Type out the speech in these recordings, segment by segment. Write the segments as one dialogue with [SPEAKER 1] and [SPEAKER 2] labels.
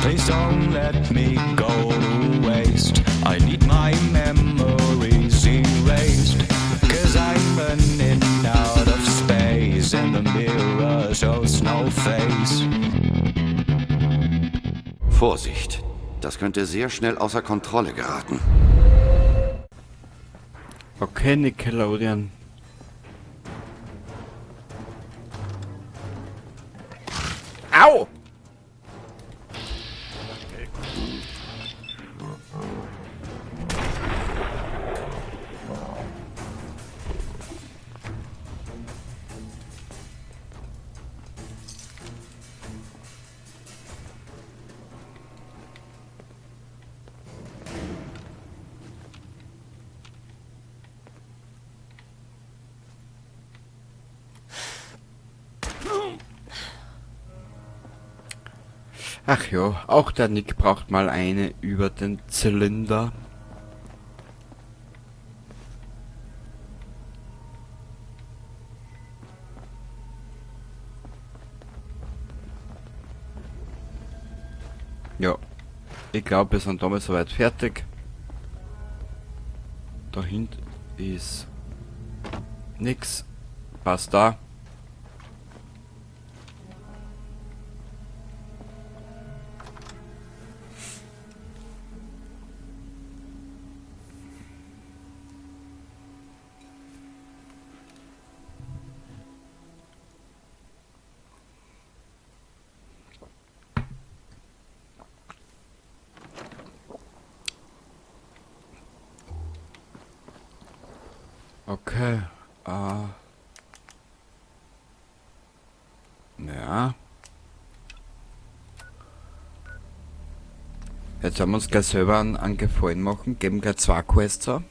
[SPEAKER 1] Please don't let me go to waste. I need my memories erased. 'Cause I'm running out of space, and the mirror shows no face.
[SPEAKER 2] Vorsicht, das könnte sehr schnell außer Kontrolle geraten.
[SPEAKER 3] Okay, Nickelodeon. Au! Ach ja, auch der Nick braucht mal eine über den Zylinder. Ja, ich glaube, wir sind damit soweit fertig. Da hinten ist nix. Passt da. Okay. Ja. Jetzt haben wir uns gleich selber einen Gefallen machen, geben gleich 2 Quests an.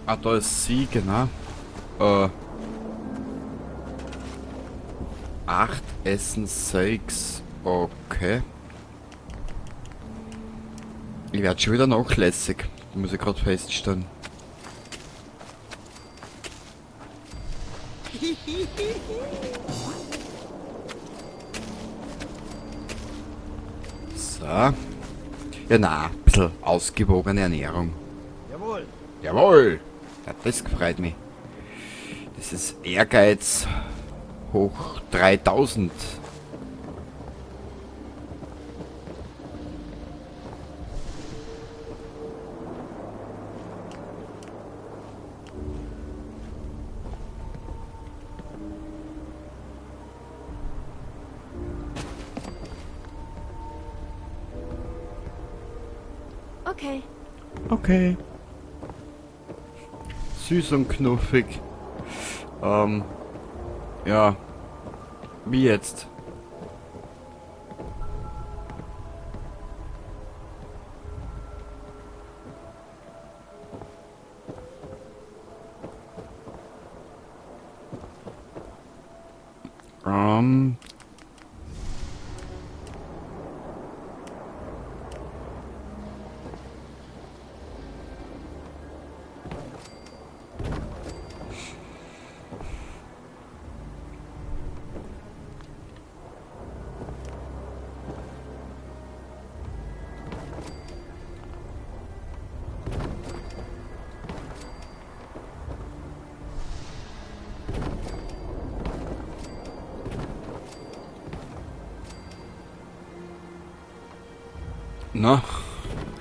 [SPEAKER 3] Ah, da ist sie, genau. 8 Essen 6. Okay. Ich werd schon wieder nachlässig. Muss ich grad feststellen. So. Ja, na, ein bisschen ausgewogene Ernährung.
[SPEAKER 4] Jawohl.
[SPEAKER 3] Jawohl. Ja, das freut mich. Das ist Ehrgeiz hoch 3000.
[SPEAKER 5] Okay.
[SPEAKER 3] Okay. Süß und knuffig. Ja. Wie jetzt? Na,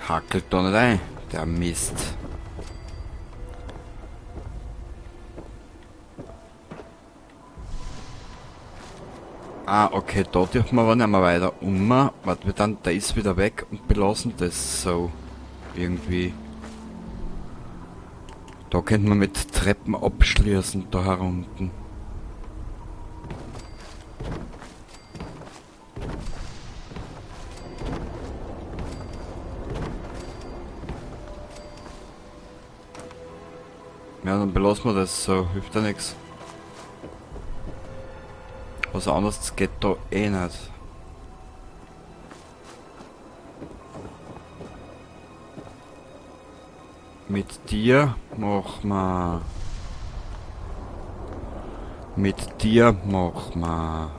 [SPEAKER 3] hackelt da nicht ein, der Mist. Ah, okay, da dürfen wir aber nicht mehr weiter um. Warte, wir dann, der ist wieder weg und belassen das so. Irgendwie. Da könnte man mit Treppen abschließen, da herunten. Ja, dann belassen wir das so. Hilft ja nichts. Was anderes geht da eh nicht. Mit dir machen wir... Mit dir machen wir...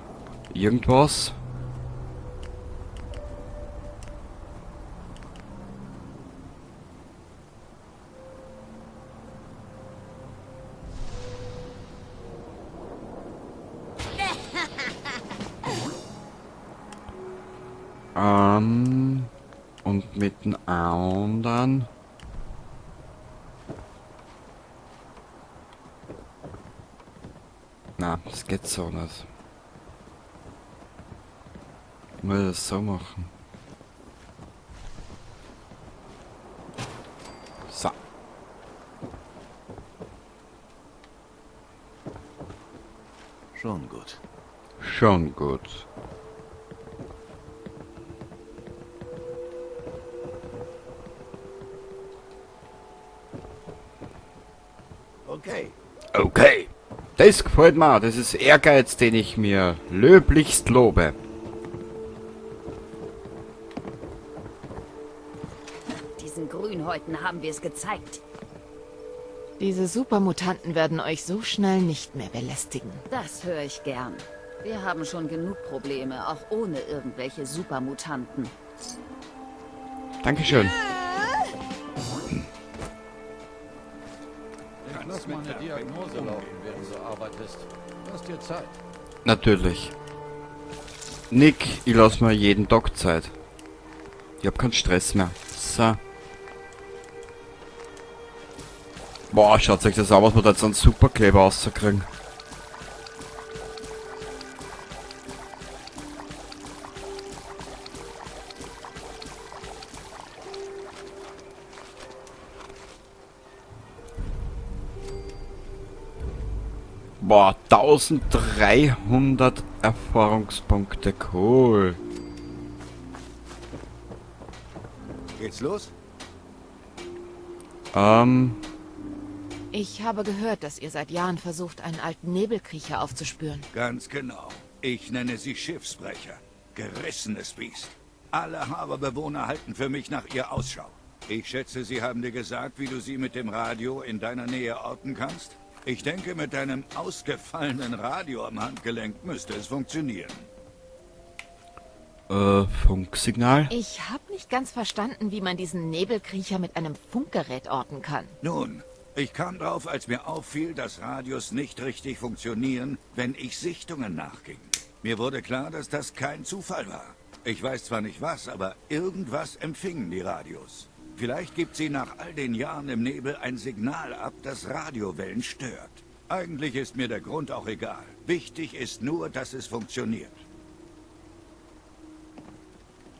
[SPEAKER 3] Irgendwas. Und mit den anderen... Na, das geht so nicht. Ich muss das so machen. So.
[SPEAKER 4] Schon gut.
[SPEAKER 3] Schon gut.
[SPEAKER 4] Okay.
[SPEAKER 3] Okay. Das gefällt mir. Das ist Ehrgeiz, den ich mir löblichst lobe.
[SPEAKER 5] Diesen Grünhäuten haben wir es gezeigt.
[SPEAKER 6] Diese Supermutanten werden euch so schnell nicht mehr belästigen.
[SPEAKER 5] Das höre ich gern. Wir haben schon genug Probleme, auch ohne irgendwelche Supermutanten.
[SPEAKER 3] Dankeschön.
[SPEAKER 7] Lass mal eine Diagnose laufen, während du arbeitest. Lass dir Zeit.
[SPEAKER 3] Natürlich. Nick, ich lass mir jeden Tag Zeit. Ich hab keinen Stress mehr. So. Boah, schaut euch das an, was wir da jetzt an Superkleber rauskriegen. Boah, 1300 Erfahrungspunkte, cool.
[SPEAKER 4] Geht's los?
[SPEAKER 6] Ich habe gehört, dass ihr seit Jahren versucht, einen alten Nebelkriecher aufzuspüren.
[SPEAKER 8] Ganz genau. Ich nenne sie Schiffsbrecher. Gerissenes Biest. Alle Haberbewohner halten für mich nach ihr Ausschau. Ich schätze, sie haben dir gesagt, wie du sie mit dem Radio in deiner Nähe orten kannst? Ich denke, mit deinem ausgefallenen Radio am Handgelenk müsste es funktionieren.
[SPEAKER 3] Funksignal?
[SPEAKER 6] Ich habe nicht ganz verstanden, wie man diesen Nebelkriecher mit einem Funkgerät orten kann.
[SPEAKER 8] Nun, ich kam drauf, als mir auffiel, dass Radios nicht richtig funktionieren, wenn ich Sichtungen nachging. Mir wurde klar, dass das kein Zufall war. Ich weiß zwar nicht was, aber irgendwas empfingen die Radios. Vielleicht gibt sie nach all den Jahren im Nebel ein Signal ab, das Radiowellen stört. Eigentlich ist mir der Grund auch egal. Wichtig ist nur, dass es funktioniert.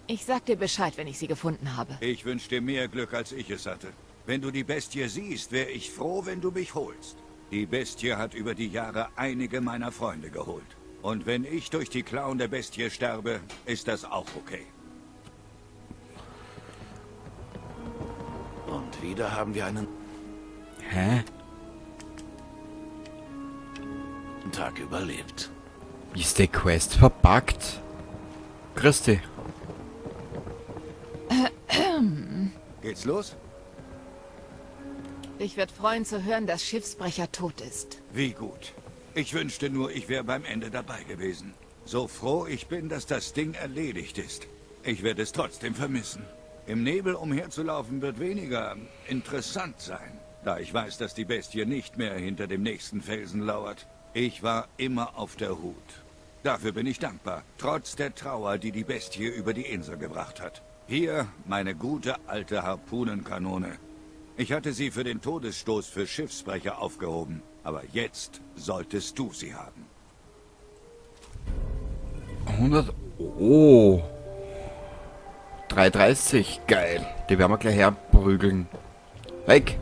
[SPEAKER 6] Ich sag dir Bescheid, wenn ich sie gefunden habe.
[SPEAKER 8] Ich wünsche dir mehr Glück, als ich es hatte. Wenn du die Bestie siehst, wäre ich froh, wenn du mich holst. Die Bestie hat über die Jahre einige meiner Freunde geholt. Und wenn ich durch die Klauen der Bestie sterbe, ist das auch okay.
[SPEAKER 4] Und wieder haben wir einen
[SPEAKER 3] Hä?
[SPEAKER 4] Tag überlebt.
[SPEAKER 3] Ist die Quest verpackt? Christi.
[SPEAKER 8] Geht's los?
[SPEAKER 6] Ich werde freuen zu hören, dass Schiffsbrecher tot ist.
[SPEAKER 8] Wie gut. Ich wünschte nur, ich wäre beim Ende dabei gewesen. So froh ich bin, dass das Ding erledigt ist. Ich werde es trotzdem vermissen. Im Nebel umherzulaufen wird weniger interessant sein, da ich weiß, dass die Bestie nicht mehr hinter dem nächsten Felsen lauert. Ich war immer auf der Hut. Dafür bin ich dankbar, trotz der Trauer, die die Bestie über die Insel gebracht hat. Hier meine gute alte Harpunenkanone. Ich hatte sie für den Todesstoß für Schiffsbrecher aufgehoben, aber jetzt solltest du sie haben.
[SPEAKER 3] 100... Oh. 3,30. Geil. Die werden wir gleich herprügeln. Weg.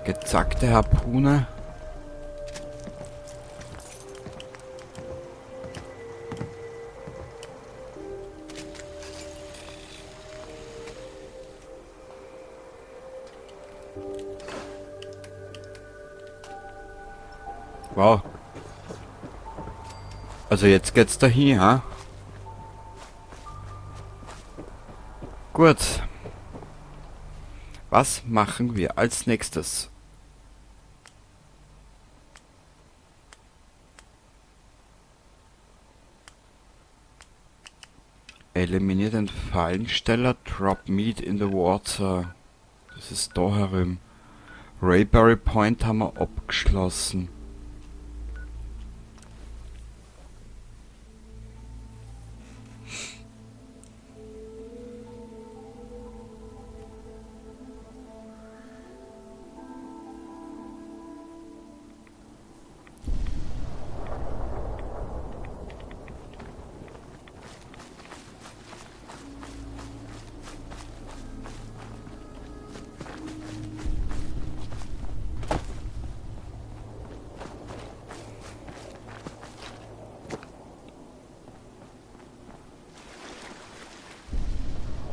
[SPEAKER 3] Gezackte Harpune. Wow. Also jetzt geht's dahin, ha? Gut. Was machen wir als nächstes? Eliminiert den Fallensteller, drop meat in the water. Das ist da herum. Rayberry Point haben wir abgeschlossen.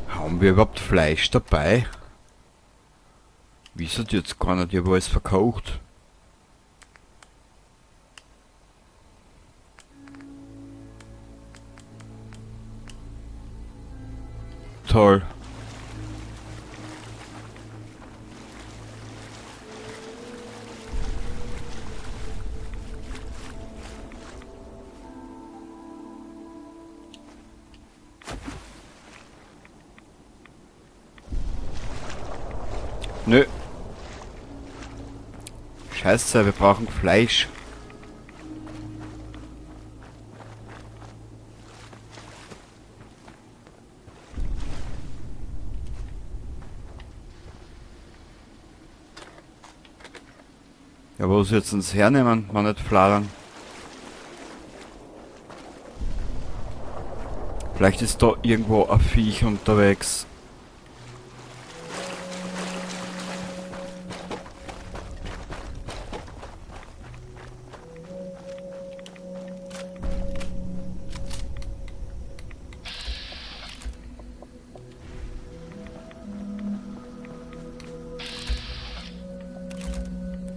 [SPEAKER 3] Haben wir überhaupt Fleisch dabei? Wieso jetzt gar nicht? Ich habe alles verkocht. Toll. Nö. Scheiße, wir brauchen Fleisch. Ja, wo soll jetzt uns hernehmen, wenn nicht fladern? Vielleicht ist da irgendwo ein Viech unterwegs.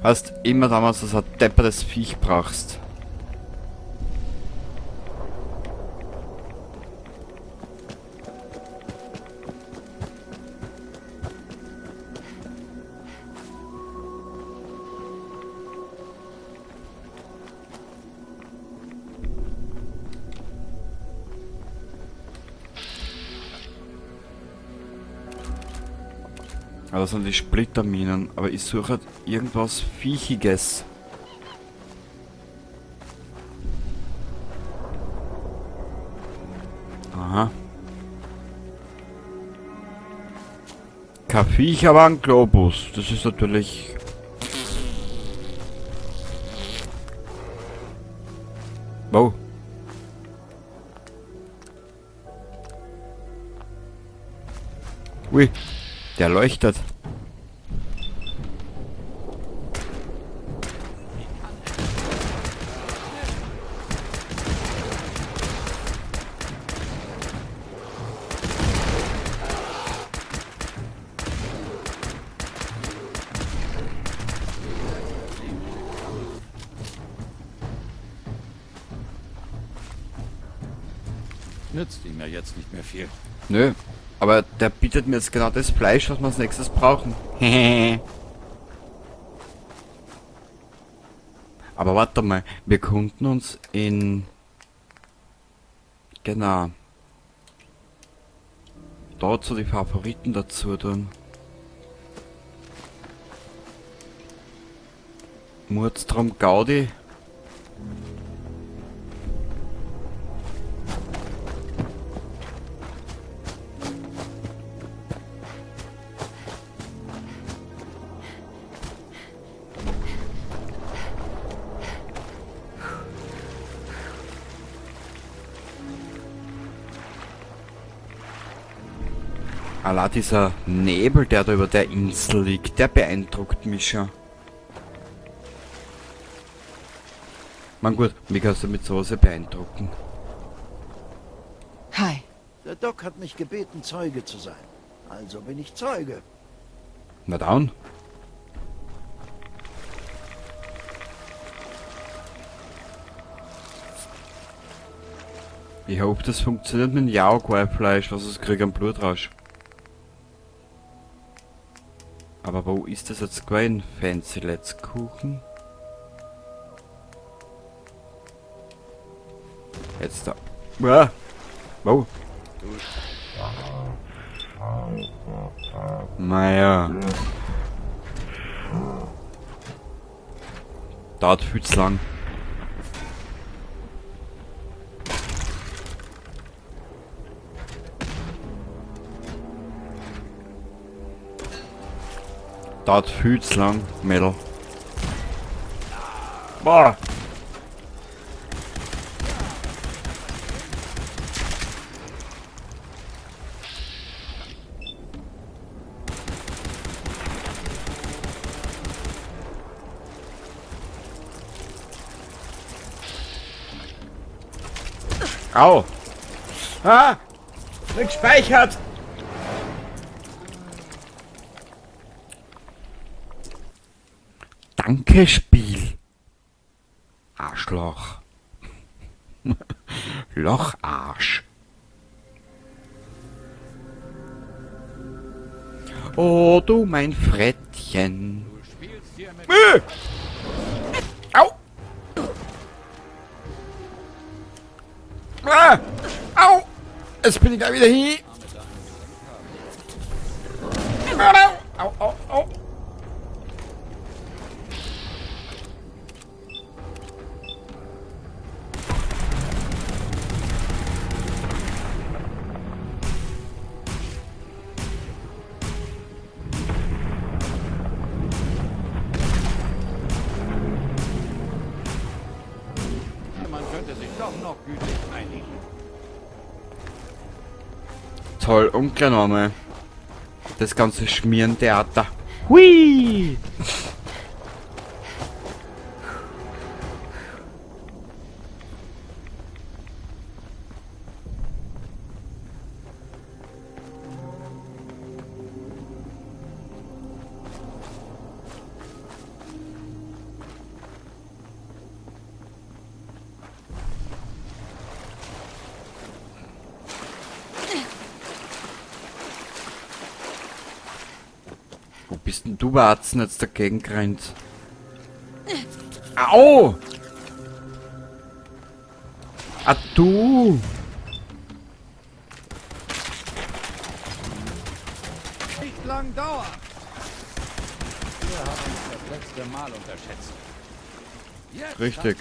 [SPEAKER 3] Hast immer damals, dass du ein deppertes Viech brauchst. Ah, das sind die Splitterminen, aber ich suche halt irgendwas Viechiges. Aha. Kein Viech, aber ein Globus. Das ist natürlich... Wow. Ui, der leuchtet.
[SPEAKER 7] Nützt ihm ja jetzt nicht mehr viel.
[SPEAKER 3] Nö, aber der bietet mir jetzt genau das Fleisch, was wir als nächstes brauchen. Aber warte mal, wir konnten uns in... Genau. Dort so die Favoriten dazu tun. Murdstrom Gaudi. Allein dieser Nebel, der da über der Insel liegt, der beeindruckt mich schon. Man gut, mich kannst du mit sowas ja beeindrucken.
[SPEAKER 6] Hi.
[SPEAKER 4] Der Doc hat mich gebeten, Zeuge zu sein. Also bin ich Zeuge.
[SPEAKER 3] Na dann. Ich hoffe, das funktioniert mit dem Yaoguai-Fleisch, was es krieg am Blutrausch. Aber wo ist das jetzt gewesen? Fancy Letzkuchen? Jetzt da. Uah. Wo? Naja. Dauert viel zu lang. Dauert viel zu lang, Mädel. Boah! Au! Ah! Nicht gespeichert! Danke, Spiel! Arschloch. Locharsch. Oh, du mein Frettchen.
[SPEAKER 7] Du spielst hier mit...
[SPEAKER 3] Au! Ah! Au! Jetzt bin ich gleich wieder hin. Au, au, au.
[SPEAKER 7] Man könnte sich doch noch gütlich einigen.
[SPEAKER 3] Toll, und gleich nochmal. Das ganze Schmierentheater. Hui! Wo bist denn du, Warzen, jetzt dagegen gerannt? Au! Ah, du!
[SPEAKER 7] Nicht lang dauern. Wir haben uns das letzte Mal unterschätzt. Jetzt
[SPEAKER 3] Richtig.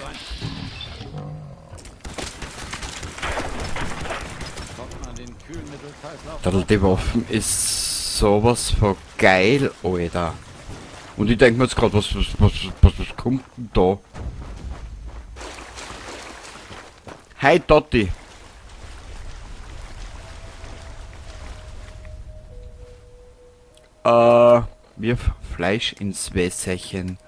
[SPEAKER 7] Kommt man den Kühlmittelkreislauf
[SPEAKER 3] Die Waffen ist sowas von geil, Alter. Und ich denk mir jetzt grad, was kommt denn da? Hi Dotti. Wirf Fleisch ins Wässerchen.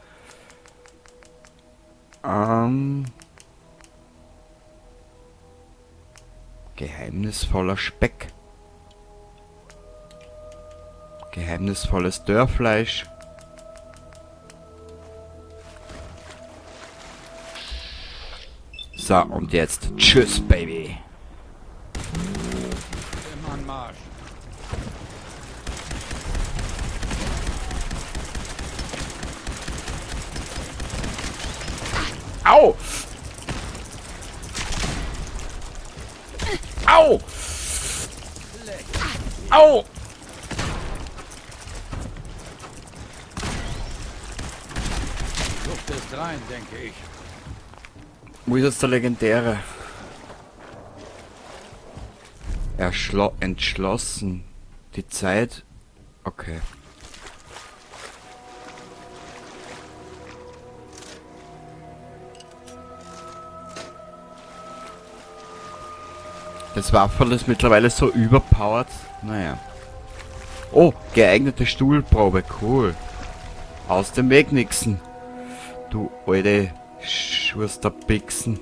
[SPEAKER 3] Geheimnisvoller Speck. Geheimnisvolles Dörrfleisch. So, und jetzt tschüss, Baby.
[SPEAKER 7] Im Anmarsch.
[SPEAKER 3] Au! Au! Au!
[SPEAKER 7] Luft ist rein, denke ich.
[SPEAKER 3] Wo ist jetzt der Legendäre? Entschlossen. Die Zeit. Okay. Das Wafferl ist mittlerweile so überpowered. Naja. Oh, geeignete Stuhlprobe. Cool. Aus dem Weg nixen. Du alte Schusterpixen.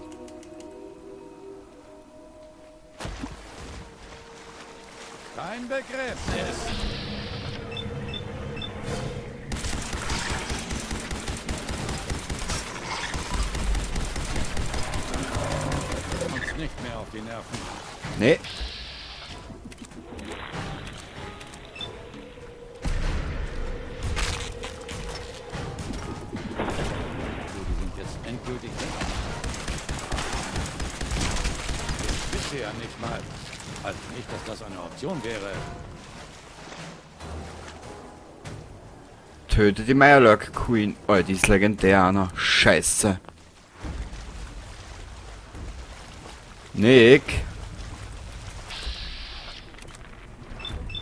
[SPEAKER 7] Kein Begräbnis. Uns nicht mehr auf die Nerven.
[SPEAKER 3] Nee.
[SPEAKER 7] So, die sind jetzt endgültig weg. Ich wisse ja nicht mal. Also nicht, dass das eine Option wäre.
[SPEAKER 3] Töte die Meierlurk Queen. Oh, die ist legendär, Anna. Scheiße. Nick.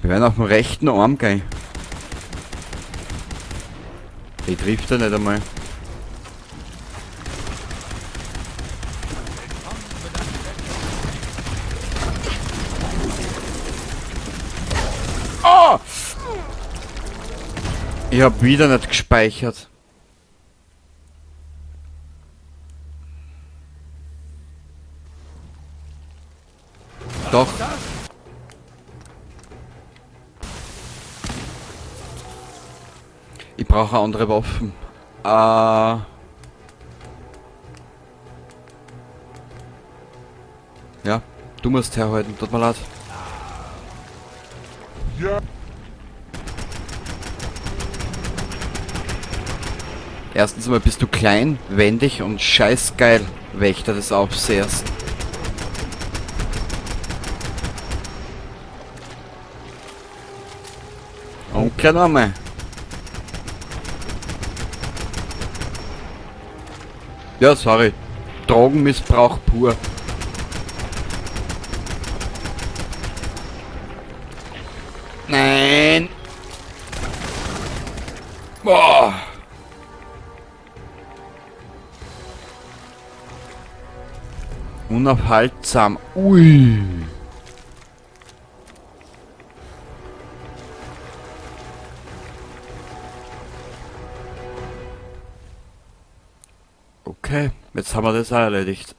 [SPEAKER 3] Wir werden auf dem rechten Arm gehen. Die trifft er nicht einmal. Oh! Ich hab wieder nicht gespeichert. Doch. Ich brauche andere Waffen. Ja, du musst herhalten, tut mir leid. Ja. Erstens mal bist du klein, wendig und scheißgeil, Wächter des Aufsehers. Und gleich nochmal. Ja, sorry. Drogenmissbrauch pur. Nein. Boah. Unaufhaltsam. Ui. Okay, jetzt haben wir das auch erledigt.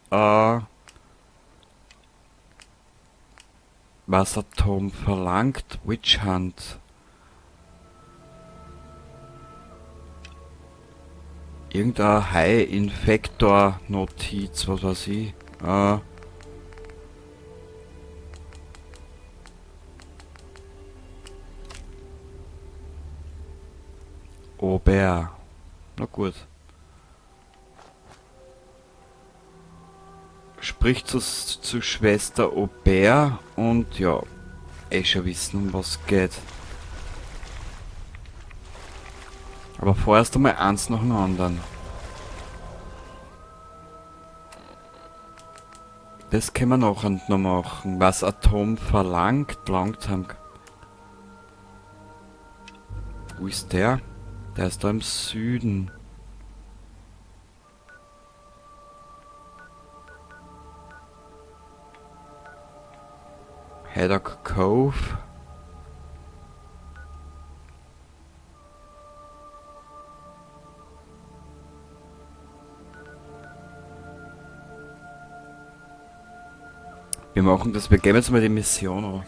[SPEAKER 3] Was Atom verlangt? Witch Hunt. Irgendein High-Infector-Notiz, was weiß ich. Ober. Na gut. Spricht zu Schwester Aubert und ja, eh schon wissen, um was geht. Aber vorerst einmal eins nach dem anderen. Das können wir nachher noch machen. Was Atom verlangt, langsam. Wo ist der? Der ist da im Süden. Haddock Cove. Wir machen das, wir geben jetzt mal die Mission an.